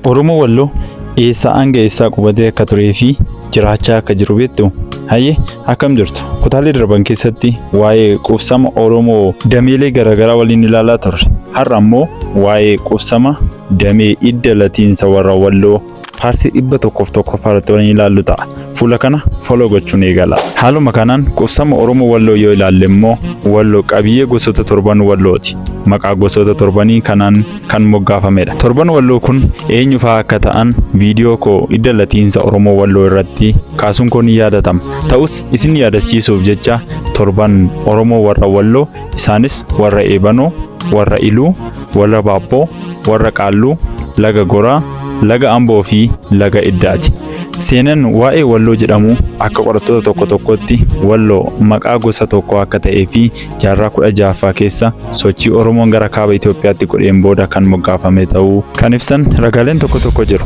Oromoo Walloo eessaa hanga eessaa qubatee akka turee fi jiraachaa akka jiru beektu? Hayyee, akkam jirtu? Kutaalee darban keessatti waa'ee qubsama Oromoo dameelee garaagaraa waliin ilaalaa turre. Har'a ammoo waa'ee qubsama damee idda latiinsa warra Walloo paartii 101ffaa irratti waliin ilaallu ta'a. Fuula kana follow gochuun eegala. Haaluma kanaan qubsama Oromoo Walloo yoo ilaalle immoo, Walloo qabiyyee gosoota torban Wallooti. Maqaa gosoota torbanii kanaan kan moggaafamedha. Torban Walloo kun eenyu fa'aa akka ta'an viidiyoo koo idda latiinsa Oromoo Walloo irratti kaasuun koo ni yaadatama. Ta'us isin yaadachiisuuf jecha, torban Oromoo warra Walloo isaanis warra Eebanoo, warra Iluu, warra Baabboo, warra Qaalluu, Laga Goraa, Laga Amboo fi Laga Iddaati. Seenaan waa'ee Walloo jedhamu akka qorattoota tokko tokkotti Walloo maqaa gosa tokkoo akka ta'ee fi jaarraa 16ffaa keessa sochii Oromoon gara kaaba Itoophiyaatti godheen booda kan moggaafame ta'uu kan ibsan ragaaleen tokko tokko jiru.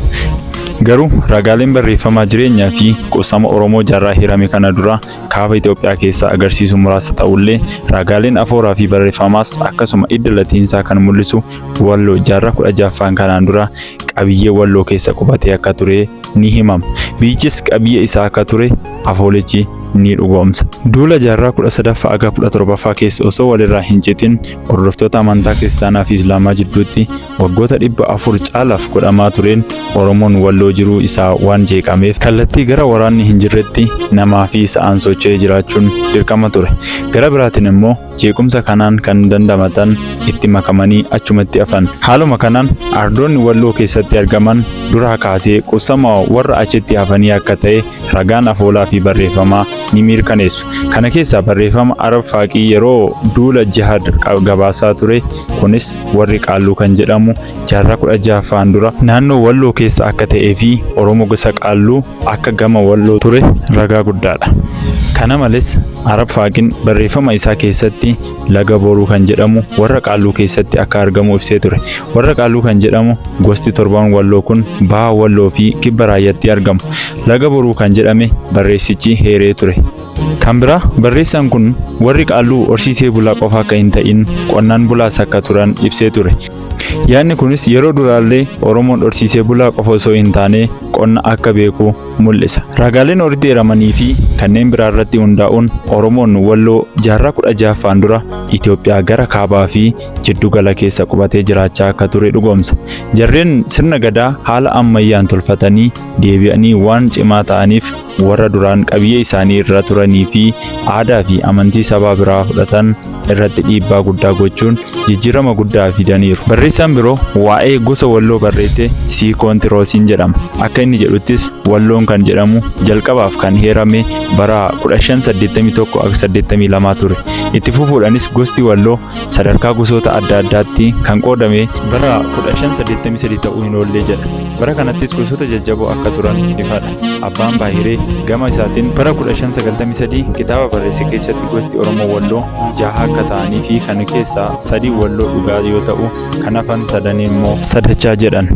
Garuu ragaaleen barreeffamaa jireenyaa fi qubsama Oromoo jaarraa hirame kana dura kaaba Itoophiyaa keessaa agarsiisu muraasa ta'ullee, ragaaleen afooraa fi barreeffamaas akkasuma idda latiinsaa kan mul'isu Walloo jaarraa 16ffaan kanaan dura qabiyyee Walloo keessa qubatee akka ture ni himama. Biyyichis qabiyyee isaa akka ture afoolichi ni dhugoomsa. Duula jaarraa 13ffaa aga 17ffaa keessa osoo walirraa hin citin hordoftoota amantaa Kiristaanaa fi Islaamaa jidduutti waggoota 400 caalaaf godhamaa tureen Oromoon Walloo jiruu isaa waan jeeqameef kallattii gara waraanni hin jirretti namaa fi sa'aan socho'ee jiraachuun dirqama ture. Gara biraatiin immoo jeequmsa kanaan kan dandamatan itti makamanii achumatti hafan. Haaluma kanaan ardoonni Walloo keessatti argaman duraa kaasee qubsama warra achitti hafanii akka ta'e ragaan afoolaa fi barreeffamaa ni mirkaneessu. Kana keessaa barreeffama Arab Faaqii yeroo duula Jihaad gabaasaa ture kunis warri Qaalluu kan jedhamu jaarraa 16ffaan dura naannoo Walloo keessa akka ta'ee fi Oromoo gosa Qaalluu akka gama Walloo ture ragaa guddaadha. Kana malees Arab Faaqiin barreeffama isaa keessatti Laga Boruu kan jedhamu warra Qaalluu keessatti akka argamu ibsee ture. Warra Qaalluu kan jedhamu gosti torban Walloo kun baha Walloo fi kibba Raayyaatti argamu. Laga Boruu kan jedhame barreessichi heeree ture. Kan biraa barreessaan kun warri Qaalluu horsiisee bulaa qofa akka hin ta'in qonnaan bulaas akka turan ibsee ture. Yaadni kunis yeroo duraallee Oromoon horsiisee bulaa qofa osoo hin taane qonna akka beeku mul'isa. Ragaaleen olitti eeramanii fi kanneen biraa irratti hundaa'uun Oromoon Walloo jaarraa 16ffaan dura Itoophiyaa gara kaabaa fi jiddugala keessa qubatee jiraachaa akka ture dhugoomsa. Jarreen sirna Gadaa haala ammayyaan tolfatanii deebi'anii waan cimaa ta'aniif warra duraan qabiyyee isaanii irra turanii fi aadaa fi amantii sabaa biraa fudhatan irratti dhiibbaa guddaa gochuun jijjiirama guddaa fidaniiru. Barreessaan biroo waa'ee gosa Walloo barreesse Siikoontiroosiin jedhama. Akka inni jedhuttis Walloon kan jedhamu jalqabaaf kan heerame bara 1581-82 ture. Itti fufuudhaanis gosti Walloo sadarkaa gosoota adda addaatti kan qoodame bara 1583 ta'uu hin oolle jedha. Bara kanattis gosoota jajjaboo akka turan ifadha. Abbaan Baahiree gama isaatiin bara 1593 kitaaba barreesse keessatti gosti Oromoo Walloo jaha akka ta'anii fi kan keessaa sadii Walloo dhugaa yoo ta'u, kan hafan sadanii immoo Sadachaa jedhan.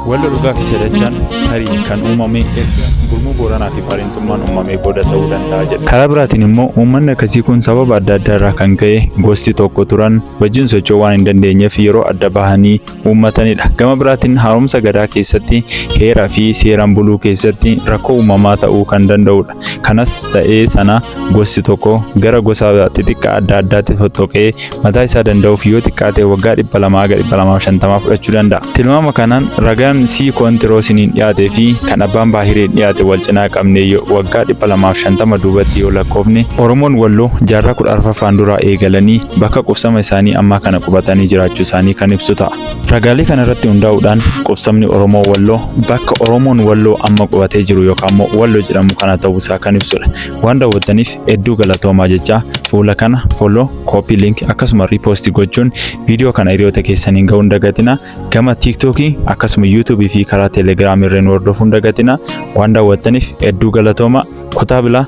Walloo dhugaa fi Sadachaan tarii kan uumame erga gurmuu Booranaa fi Baareentummaan uumamee booda ta'uu danda'a jedha. Karaa biraatiin immoo uummanni akkasii kun sababa adda addaa irraa kan ka'e gosti tokko turan wajjin socho'uu waan hin dandeenyeef yeroo adda bahanii uummatanidha. Gama biraatiin haaromsa Gadaa keessatti heera fi seeraan buluu keessatti rakkoo uumamaa ta'uu kan danda'udha. Kanas ta'ee sana gosti tokko gara gosa xixiqqaa adda addaatti fottoqee mataa isaa danda'uuf yoo xiqqaate waggaa 200 haga 250 fudhachuu danda'a. Tilmaama kanaan ragaan C. Koontiroosiniin dhiyaatee fi kan Abbaan Baahireen dhiyaate wal cinaa qabnee waggaa 250 duubatti yoo lakkoofne, Oromoon Walloo jaarraa 14ffaan duraa eegalanii bakka qubsama isaanii ammaa kana qubatanii jiraachuu isaanii kan ibsu ta'a. Ragaalee kana irratti hundaa'uudhaan qubsamni Oromoo Walloo bakka Oromoon Walloo amma qubatee jiru yookaan immoo Walloo jedhamu kana ta'uu isaa kan ibsudha. Waan daawwattaniif hedduu galatoomaa jecha, fuula kana follow, copy link akkasuma repost gochuun viidiyoo kana hiriyoota keessaniin ga'uu hin dagatina. Gama TikTokii akkasuma YouTube fi karaa Telegram irra nu hordofuu hin dagatina. Waan daawwattaniif hedduu galatooma. Kutaa bilaa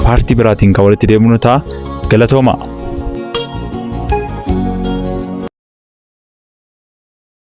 paartii biraatiin kan walitti deemnu ta'a. Galatooma.